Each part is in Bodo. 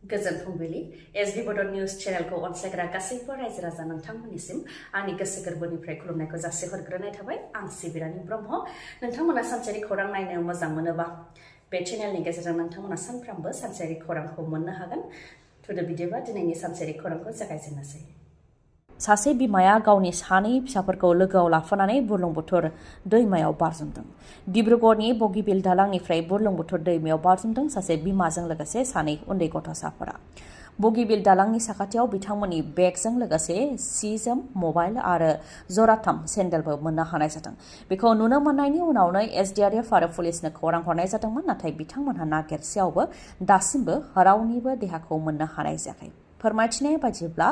गोजोन फुंबिलि एसबी बड निउज चेनेलखौ अनसायग्रा गासैबो रायजो राजा नोंथांमोननिसिम आंनि गोसो गोरबोनिफ्राय खुलुमनायखौ जासिहरग्रोनाय थाबाय। आं सिबि रानि ब्रह्म। नोंथांमोना सानसेयारि खौरां नायनो मोजां मोनोबा बे चेनेलनि गेजेरजों नोंथांमोना सानफ्रामबो सानसेयारि खौरांखौ मोननो हागोन। थुदो बिदिबा दिनैनि सानसेयारि खौरांखौ जागायजेननोसै। सासे बिमाया गावनि सानै फिसाफोरखौ लोगोआव लाफानानै बुरलुंबुथुर दैमायाव बारजुमदों। डिब्रुगड़नि बगिबिल दालांनिफ्राय बुरलुंबुथुर दैमायाव बारजुमदों सासे बिमाजों लोगोसे सानै उन्दै गथ'साफोरा। बगिबिल दालांनि साखाथियाव बिथांमोननि बेगजों लोगोसे सि-जोम, मबाइल आरो जराथाम सेन्देलबो मोननो हानाय जादों। बेखौ नुनो मोननायनि उनावनो एसडीआरएफ आरो पुलिसनो खौरां हरनाय जादोंमोन, नाथाय बिथांमोनहा नागिरसेयावबो दासिमबो रावनिबो देहाखौ मोननो हानाय जायाखै। फोरमायथिनाय बायदिब्ला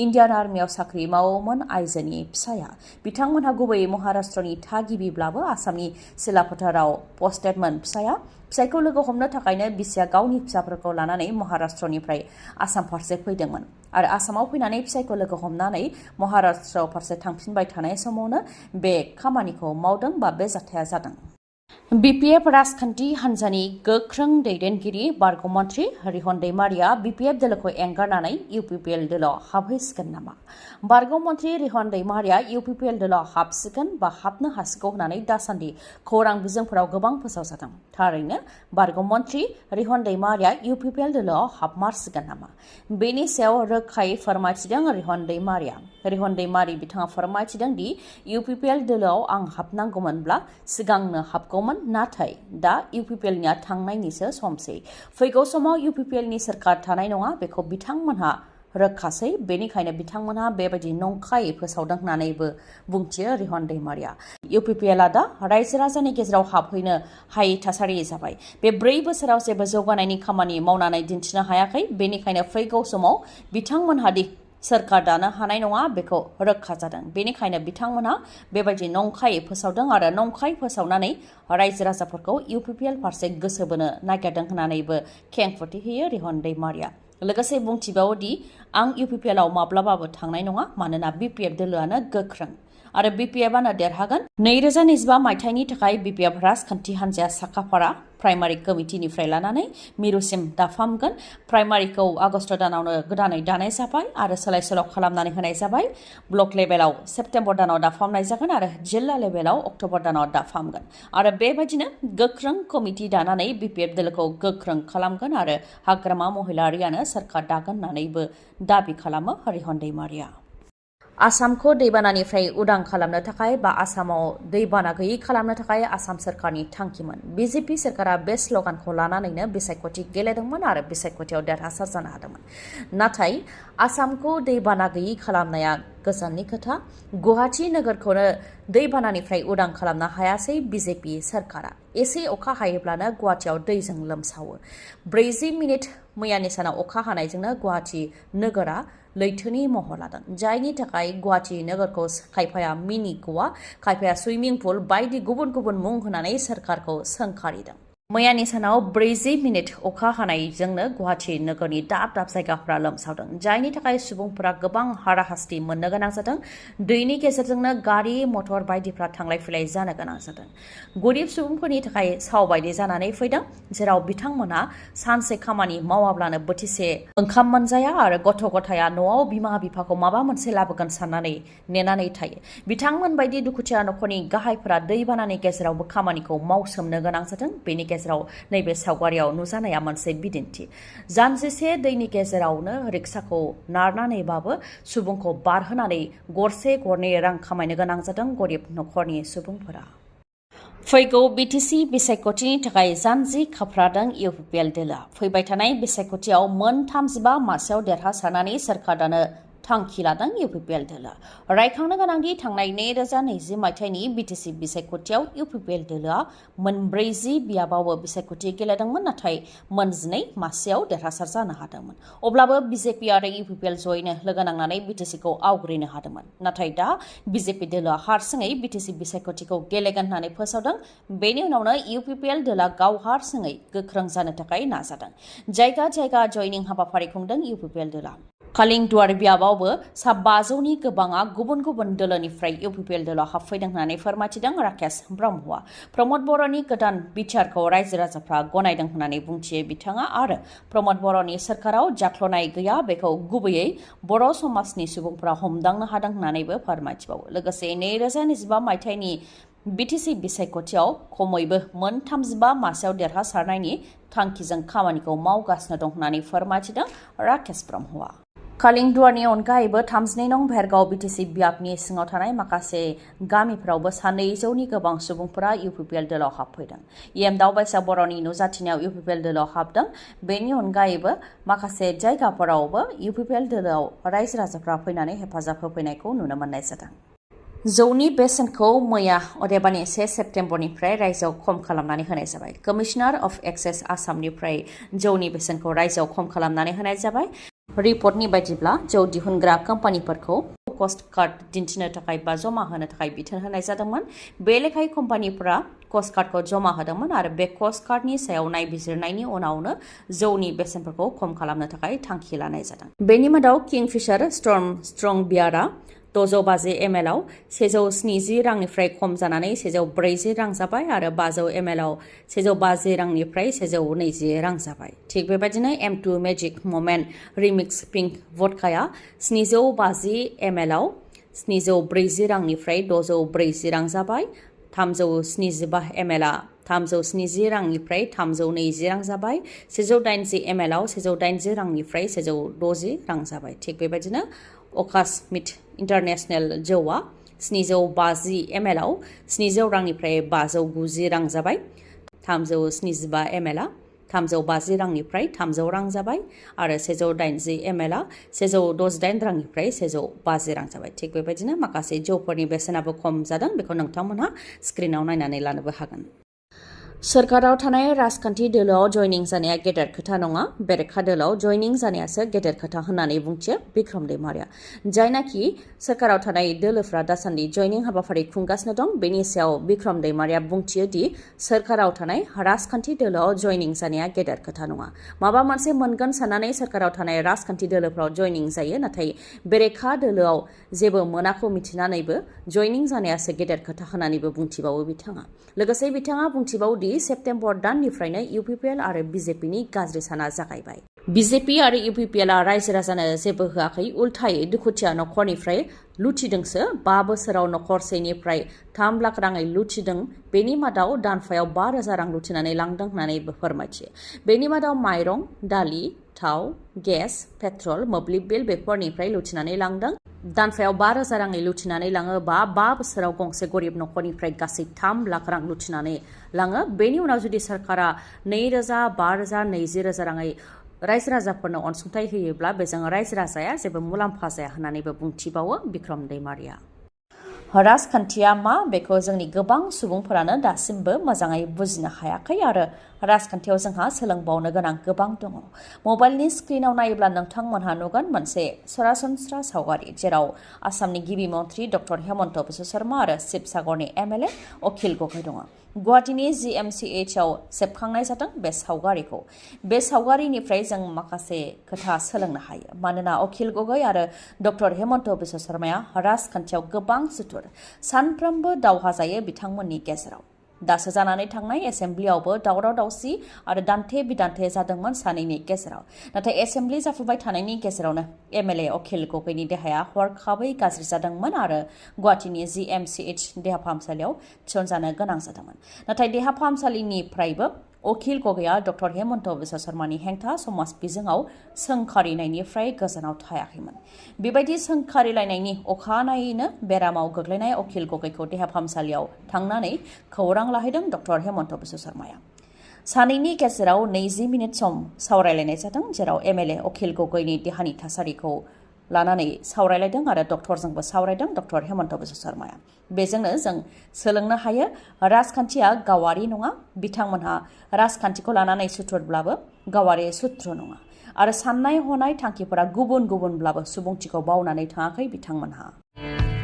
इन्डियान आर्मियाव साख्रि मावोमोन आइजोनि फिसाया। बिथांमोनहा गुबैयै महाराष्ट्रनि थागिबिब्लाबो आसामनि सिलाफोथाराव पस्टेडमोन। फिसायखौ लोगो हमनो थाखायनो बिसिया गावनि फिसाफोरखौ लानानै महाराष्ट्रनिफ्राय आसाम फारसे फैदोंमोन आरो आसामाव फैनानै फिसायखौ लोगो हमनानै महाराष्ट्र फारसे थांफिनबाय थानाय समावनो बे खामानिखौ मावदों बा बे जाथाया जादों। बीपीएफ राजखान्थि हान्जानि गोख्रों दैदेनगिरि बारग' मन्थ्रि रिहन दैमारिया बीपीएफ दोलोखौ एंगारनानै UPPL दोलोआव हाबहैसिगोन नामा? बारग' मन्थ्रि रिहन दैमारिया UPPL दोलोआव हाबसिगोन बा हाबनो हासिगौ होननानै दासान्दि खौरां बिजोंफोराव गोबां फोसावजादों। थारैनो बारग' मन्थ्रि रिहन दैमारिया UPPL दोलोआव हाबमारसिगोन नामा? बेनि सायाव रोखायै फोरमायथिदों रिहन दैमारिया। रिहन दैमारि बिथाङा फोरमायथिदों दि UPPL दोलोआव आं हाबनांगौमोनब्ला सिगांनो हाबगौमोन, नाथाय दा UPPLनिया थांनायनिसो समसै। फैगौ समाव UPPLनि सोरखार थानाय नङा बेखौ बिथांमोनहा रोखासै, बेनिखायनो बिथांमोनहा बेबायदि नंखायै फोसावदों होननानैबो बुंथियो रिहन दैमारिया। UPPLआ दा रायजो राजानि गेजेराव हाबहैनो हायै थासारि जाबाय। बे 4 बोसोराव जेबो जौगानायनि खामानि मावनानै दिन्थिनो हायाखै, बेनिखायनो फैगौ समाव बिथांमोनहा दि सोरखार दानो हानाय नङा बेखौ रोखा जादों। बेनिखायनो बिथांमोनहा बेबायदि नंखायै फोसावदों आरो नंखाय फोसावनानै रायजो राजाफोरखौ UPPL फारसे गोसो बोनो नागिरदों होननानैबो खेंफोरथि होयो रिहन दैमारिया। लोगोसे बुंथिबावो दि आं UPPLआव माब्लाबाबो थांनाय नङा, मानोना BPF दोलोआनो गोख्रों आरो BPFआनो देरहागोन। 2025 मायथाइनि थाखाय BPF राजखान्थि हान्जाया साखाफारा प्राइमारि कमिटिनिफ्राय लानानै मिरुसिम दाफामगोन। प्राइमारिखौ आगस्ट दानावनो गोदानै दानाय जाबाय आरो सोलाय सोल' खालामनानै होनाय जाबाय। ब्लक लेभेलाव सेप्तेम्बर दानाव दाफामनाय जागोन आरो जिल्ला लेभेलाव अक्ट'बर दानाव दाफामगोन आरो बेबायदिनो गोख्रों कमिटि दानानै BPF दोलोखौ गोख्रों खालामगोन आरो हाग्रामा महिलारियानो सोरखार दागोन होननानैबो दाबि खालामो रिहन दैमारिया। आसामखौ दैबानानिफ्राय उदां खालामनो थाखाय बा आसामाव दैबाना गैयै खालामनो थाखाय आसाम सोरखारनि थांखिमोन। बीजेपी सोरखारा बे स्ल'गानखौ लानानैनो बिसायख'थि गेलेदोंमोन आरो बिसायख'थियाव देरहासार जानो हादोंमोन। नाथाय आसामखौ दैबाना गैयै खालामनाया गोजाननि खोथा। गुवाहाटी नोगोरखौनो दैबानानिफ्राय उदां खालामनो हायासै बीजेपी सोरखारा। एसे अखा हायोब्लानो गुवाहाटीयाव दैजों लोमसावो। 40 मिनिट मैयानि सानाव अखा हानायजोंनो गुवाहाटी नोगोरा लैथोनि महर लादों, जायनि थाखाय गुवाहाटी नोगोरखौ खायफाया मिनि गवा, खायफाया सुइमिं पुल बायदि गुबुन गुबुन मुं होनानै सोरखारखौ सोंखारिदों। मैयानि सानाव 40 मिनिट अखा हानायजोंनो गुवाहाटी नोगोरनि दाब दाब जायगाफोरा लोमसावदों, जायनि थाखाय सुबुंफोरा गोबां हाराहास्ति मोननो गोनां जादों। दैनि गेजेरजोंनो गारि मटर बायदिफ्रा थांलाय फैलाय जानो गोनां जादों। गरिब सुबुंफोरनि थाखाय साव बायदि जानानै फैदों, जेराव बिथांमोनहा सानसे खामानि मावाब्लानो बोथिसे ओंखाम मोनजाया आरो गथ' गथाया न'आव बिमा बिफाखौ माबा मोनसे लाबोगोन साननानै नेनानै थायो। बिथांमोन बायदि दुखुथिया न'खरनि गाहायफोरा दैबानानि गेजेरावबो खामानिखौ मावसोमनो गोनां जादों। बेनि गेजेराव नैबे सावगारियाव नुजानाया मोनसे बिदिन्थि। जानजिसे दैनि गेजेरावनो रिक्साखौ नारनानैबाबो सुबुंखौ बारहोनानै गरसे गरनै रां खामायनो गोनां जादों गरिब न'खरनि सुबुंफोरा। फैगौ BTC बिसायख'थिनि थाखाय जानजि खाफ्रादों UPPL दोलोआ। फैबाय थानाय बिसायख'थियाव मोन 35 मासियाव देरहासारनानै सोरखार दानो थांखि लादों UPPL दोलोआ। रायखांनो गोनांदि थांनाय 2020 मायथाइनि BTC बिसायख'थियाव UPPL दोलोआ मोन 40 बियाबावबो बिसायख'थि गेलेदोंमोन, नाथाय मोन 12 मासियाव देरहासार जानो हादोंमोन। अब्लाबो BJP आरो UPPL जयैनो लोगो नांनानै BTCखौ आवग्रिनो हादोंमोन। नाथाय दा BJP दोलोआ हारसिङै BTC बिसायख'थिखौ गेलेगोन होननानै फोसावदों। बेनि उनावनो UPPL दोलोआ गाव हारसिङै गोख्रों जानो थाखाय नाजादों। जायगा जायगा जयनिं हाबाफारि खुंदों UPPL दोलोआ। कालिंदुवार बियाबाव UPPLआवबो सा 500नि गोबाङा गुबुन गुबुन दोलोनिफ्राय UPPL दोलोआव हाबफैदों होननानै फोरमायथिदों राकेश ब्रह्मआ। प्रमद बर'नि गोदान बिचारखौ रायजो राजाफ्रा गनायदों होननानै बुंथियो बिथाङा आरो प्रमद बर'नि सोरखाराव जाख्ल'नाय गैया बेखौ गुबैयै बर' समाजनि सुबुंफोरा हमदांनो हादों होननानैबो फोरमायथिबावो। लोगोसे 2025 मायथाइनि BTC बिसायख'थियाव खमैबो मोन 35 मासियाव देरहासारनायनि थांखिजों खामानिखौ मावगासिनो दं होननानै फोरमायथिदों राकेश ब्रह्मआ। कालिंदुवारनि अनगायैबो 32 नं भेरगाव BTC बियाबनि सिङाव थानाय माखासे गामिफोरावबो 200नि गोबां सुबुंफोरा UPPL दोलोआव हाबफैदों। दावबायसा बर'नि नुजाथिनायाव UPPL दोलोआव हाबदों। बेनि अनगायैबो माखासे जायगाफोरावबो UPPL दोलोआव रायजो राजाफ्रा फैनानै हेफाजाब होफैनायखौ नुनो मोननाय जादों। जौनि बेसेनखौ मैया अदेबानि 1 सेप्तेम्बरनिफ्राय रायजोआव खम खालामनानै होनाय जाबाय। कमिशनार अफ एक्साइज आसामनिफ्राय जौनि बेसेनखौ रायजोआव खम खालामनानै होनाय जाबाय। रिपर्टनि बायदिब्ला जौ दिहुनग्रा कम्पानिफोरखौ कस्ट कार्ड दिन्थिनो थाखाय बा जमा होनो थाखाय बिथोन होनाय जादोंमोन। बे लेखायै कम्पानिफोरा कस्ट कार्डखौ जमा होदोंमोन आरो बे कस्ट कार्डनि सायाव नायबिजिरनायनि उनावनो जौनि बेसेनफोरखौ खम खालामनो थाखाय थांखि लानाय जादों। बेनि मादाव किंफिशार स्टर्म स्ट्रं बियारा 650 ml आव 170 रांनिफ्राय खम जानानै 140 रां जाबाय आरो 500 ml आव 150 रांनिफ्राय 120 रां जाबाय। थिग बेबायदिनो M2 magic moment remix pink वडकाया 750 ml आव 740 रांनिफ्राय 640 रां जाबाय। 375 ml आ 370 रांनिफ्राय 320 रां जाबाय। 180 ml आव 180 रांनिफ्राय 160 रां जाबाय। थिग बेबायदिनो अकास्मिट इन्टारनेशनेल जौआ 750 ml आव 700 रांनिफ्राय 590 रां जाबाय। 375 ml आ 350 रांनिफ्राय 300 रां जाबाय आरो 180 ml आ 168 रांनिफ्राय 150 रां जाबाय। थिग बेबायदिनो माखासे जौफोरनि बेसेनाबो खम जादों। बेखौ नोंथांमोनहा स्क्रिनाव नायनानै लानोबो हागोन। सोरखाराव थानाय राजखान्थि दोलोआव जयनिं जानाया गेदेर खोथा नङा, बेरेखा दोलोआव जयनिं जानायासो गेदेर खोथा होननानै बुंथियो बिक्रम दैमारिया। जायनाखि सोरखाराव थानाय दोलोफ्रा दासान्दि जयनिं हाबाफारि खुंगासिनो दं बेनि सायाव बिक्रम दैमारिया बुंथियो दि सोरखाराव थानाय राजखान्थि दोलोआव जयनिं जानाया गेदेर खोथा नङा। माबा मोनसे मोनगोन साननानै सोरखाराव थानाय राजखान्थि दोलोफ्राव जयनिं जायो, नाथाय बेरेखा दोलोआव जेबो मोनाखौ मिथिनानैबो जयनिं जानायासो गेदेर खोथा होननानैबो बुंथिबावो बिथाङा। लोगोसे बिथाङा बुंथिबावो दि सेप्तेम्बर दाननिफ्रायनो UPPL आरो BJPनि गाज्रि साना जागायबाय। BJP आरो UPPLआ रायजो राजानो जेबो होआखै, उल्थायै दुखुथिया नखरनिफ्राय लुथिदोंसो। 5 बोसोराव नखरसेनिफ्राय 3 लाख राङै लुथिदों। बेनि मादाव दानफायाव 5,000 रां लुथिनानै लांदों होननानै फोरमायथियो। बेनि मादाव माइरं, दालि, थाव, गेस, पेट्रल, मोब्लिब बिल बेफोरनिफ्राय लुथिनानै लांदों। दानफायाव 5,000 राङै लुथिनानै लाङोबा 5 बोसोराव गंसे गरिब नखरनिफ्राय गासै 3 लाख रां लुथिनानै लाङो। बेनि उनाव जुदि सरकारा 2,000, 5,000, 20,000 राङै रायजो राजाफोरनो अनसुंथाइ होयोब्ला बेजों रायजो राजाया जेबो मुलाम्फा जाया होननानैबो बुंथिबावो बिक्रम दैमारिया। राजखान्थिया मा बेखौ जोंनि गोबां सुबुंफोरानो दासिमबो मोजाङै बुजिनो हायाखै आरो राजखान्थियाव जोंहा सोलोंबावनो गोनां गोबां दङ। मबाइलनि स्क्रिनाव नायोब्ला नोंथांमोनहा नुगोन मोनसे सरासनस्रा सावगारि, जेराव आसामनि गिबि मन्त्रि डक्टर हेमन्त बिश्व शर्मा आरो शिबसागरनि MLA अखिल गगৈ दङ। गुवाहाटीनि GMCH आव सेबखांनाय जादों बे सावगारिखौ। बे सावगारिनिफ्राय जों माखासे खोथा सोलोंनो हायो, मानोना अखिल गगৈ आरो डक्टर हेमन्त बिश्व शर्माया राजखान्थियाव गोबां सुथुर। सानफ्रोमबो दावहा जायो बिथांमोननि गेजेराव। दासो जानानै थांनाय एसेम्ब्लियावबो दावराव दावसि आरो दान्थे बिदान्थे जादोंमोन सानैनि गेजेराव। नाथाय एसेम्ब्लि जाफुबाय थानायनि गेजेरावनो MLA अखिल गगैनि देहाया हरखाबै गाज्रि जादोंमोन आरो गुवाहाटीनि GMCH देहा फाहामसालियाव थिसनजानो गोनां जादोंमोन। नाथाय देहा फाहामसालिनिफ्रायबो अखिल गगैया डक्टर हेमन्त बिश्व शर्मानि हेंथा समाज बिजोङाव सोंखारिनायनिफ्राय गोजानाव थायाखैमोन। बेबायदि सोंखारिलायनायनि अखानायैनो बेरामाव गोग्लैनाय अखिल गगैखौ देहा फाहामसालियाव थांनानै खौरां लाहैदों डक्टर हेमन्त बिश्व शर्माया। सानैनि गेजेराव 20 मिनिट सम सावरायलायनाय जादों, जेराव MLA अखिल गगैनि देहानि थासारिखौ लानानै सावरायलायदों आरो डक्टरजोंबो सावरायदों डक्टर हेमन्त बिश्व शर्माया। बेजोंनो जों सोलोंनो हायो राजखान्थिया गावारि नङा। बिथांमोनहा राजखान्थिखौ लानानै सुथुरब्लाबो गावारि सुथ्रु नङा आरो साननाय हनाय थांखिफोरा गुबुन गुबुनब्लाबो सुबुंथिखौ बावनानै थाङाखै बिथांमोनहा।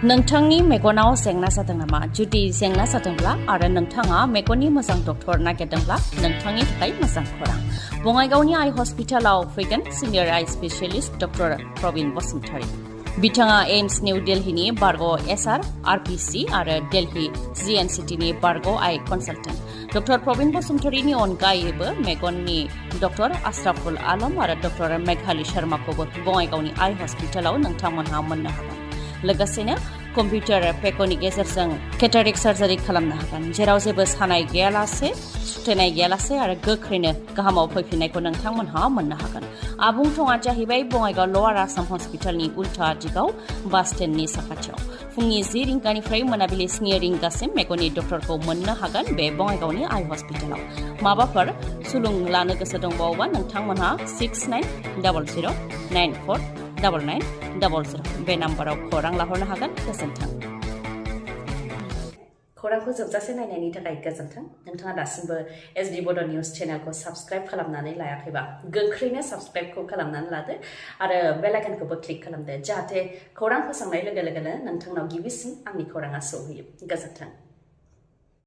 नोंथांनि मेगनाव जेंना जादों नामा? जुदि जेंना जादोंब्ला आरो नोंथाङा मेगननि मोजां डक्टर नागिरदोंब्ला नोंथांनि थाखाय मोजां खौरां। बङाइगावनि आइ हस्पिटालाव फैगोन सिनियर आइ स्पेसियलिस्ट डक्टर प्रबिन बसुमतारी। बिथाङा एम्स निउ दिल्लीनि बारग' SR RPC आरो दिल्ली GNCTनि बारग' आइ कनसालटेन्ट डक्टर प्रबिन बसुमतारीनि अनगायैबो मेगननि डक्टर आशराफुल आलम आरो डक्टर मेघाली शर्माखौबो बङाइगावनि आइ हस्पिटालाव नोंथांमोनहा मोननो हागोन लोगोसेनो कम्पिउटार पेकनि गेजेरजों केटारेक्ट सार्जारि खालामनो हागोन जेराव जेबो सानाय गैयालासे सुथेनाय गैयालासे आरो गोख्रैनो गाहामाव फैफिननायखौ नोंथांमोनहा मोननो हागोन आबुं थङा जाहैबाय बङाइगाव लवार आसाम हस्पिटालनि उल्था दिगाव बास स्टेन्डनि साखाथियाव फुंनि 10 रिंगानिफ्राय मोनाबिलि 7 रिंगासिम मेगननि डक्टरखौ मोननो हागोन बे बङाइगावनि आइ हस्पिटालाव माबाफोर सुलुं लानो गोसो दंबावोबा नोंथांमोनहा 6900949900 बे नाम्बाराव खौरां लाहरनो हागोन गोजोन्थों खौरांखौ जोबजासे नायनायनि थाखाय गोजोन्थों नोंथाङा दासिमबो एसडि बड' निउस चेनेलखौ साबस्क्राइब खालामनानै लायाखैबा गोख्रैनो साबस्क्राइबखौ खालामनानै लादो आरो बेल आइकनखौबो क्लिक खालामदो जाहाथे खौरां फोसावनाय लोगो लोगोनो नोंथांनाव गिबिसिन आंनि खौराङा सौहैयो गोजोन्थों